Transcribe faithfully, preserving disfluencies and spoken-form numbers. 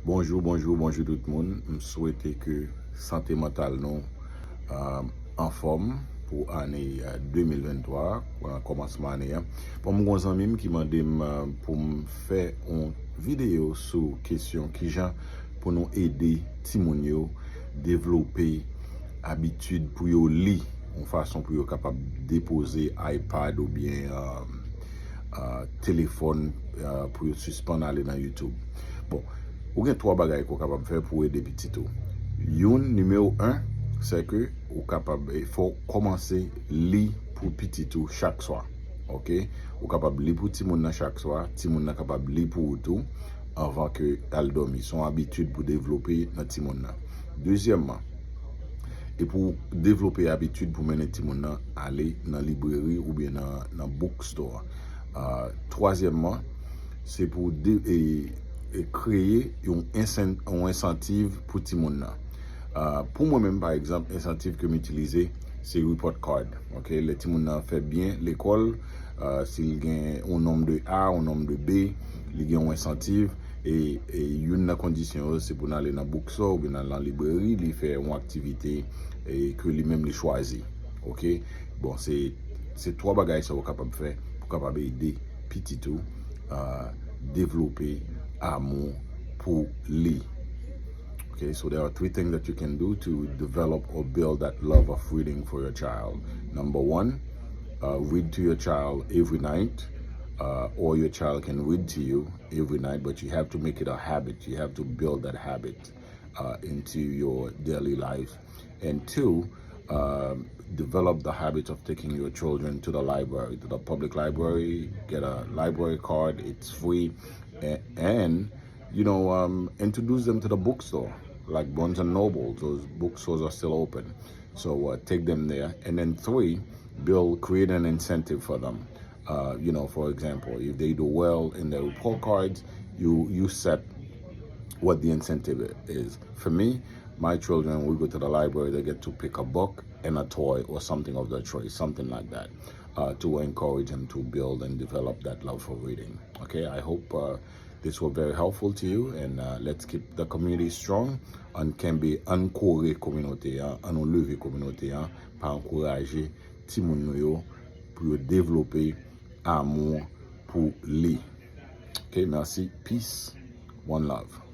Bonjou, bonjou, bonjou tout moun. M swete ke sante mantal nou uh, anfòm pou ane uh, de mil venntwa, kòmansman ane a. Bon, m gon zanmi m ki mande m uh, pou m fè yon videyo sou kesyon kijan pou nou ede timoun yo devlope abitid pou yo li, yon fason pou yo kapab depoze iPad oubyen uh, uh, telefòn uh, pou yo sispann ale nan YouTube. Bon, ou gen twa bagay ke w kapab fè pou ede pitit ou. Youn, nimewo en, se ke ou kapab, fò w kòmanse li pou pitit ou chak swa. Ok? Ou kapab li pou timoun nan chak swa, timoun nan kapab li pou ou tou, anvan ke al dòmi. Se yon abitid pou devlope nan timoun nan. Dezyèmman, e pou devlope abitid pou mennen timoun nan ale nan libreri oubyen nan, nan bookstore. Uh, twazyèmman, se pou de, e, e kreye yon, ensan, yon ensantiv pou timoun nan. Uh, pou mwen menm, pa egzanp, ensantiv ke m itilize, se report card. Ok? Lè timoun nan fè byen lekòl, uh, si l gen yon nonm de A, yon nonm de B, li gen yon ensantiv. E, e youn nan kondisyon yo, se pou n ale nan bookstore oubyen nan, nan libreri, li fè yon aktivite e ke li menm li chwazi. Ok? Bon, se, se twa bagay sa ou kapab fè pou kapab ede pitit ou uh, devlope amou pou li. Okay, so there are three things that you can do to develop or build that love of reading for your child. Number one, uh, read to your child every night, uh, or your child can read to you every night, but you have to make it a habit. You have to build that habit uh, into your daily life. And two, um, develop the habit of taking your children to the library, to the public library, get a library card, it's free, and, and you know, um, introduce them to the bookstore, like Barnes and Noble. Those bookstores are still open. So uh, take them there. And then three, build, create an incentive for them. Uh, you know, for example, if they do well in their report cards, you, you set what the incentive is. For me, my children, we go to the library, they get to pick a book and a toy or something of their choice, something like that, uh, to encourage them to build and develop that love for reading. Okay, I hope uh, this was very helpful to you, and uh, let's keep the community strong. Ann kenbe, ann kore kominote an, ann nou leve kominote an, pa ankouraje timoun nou yo pou yo devlope amou pou li. Ok, mèsi. Peace. One love.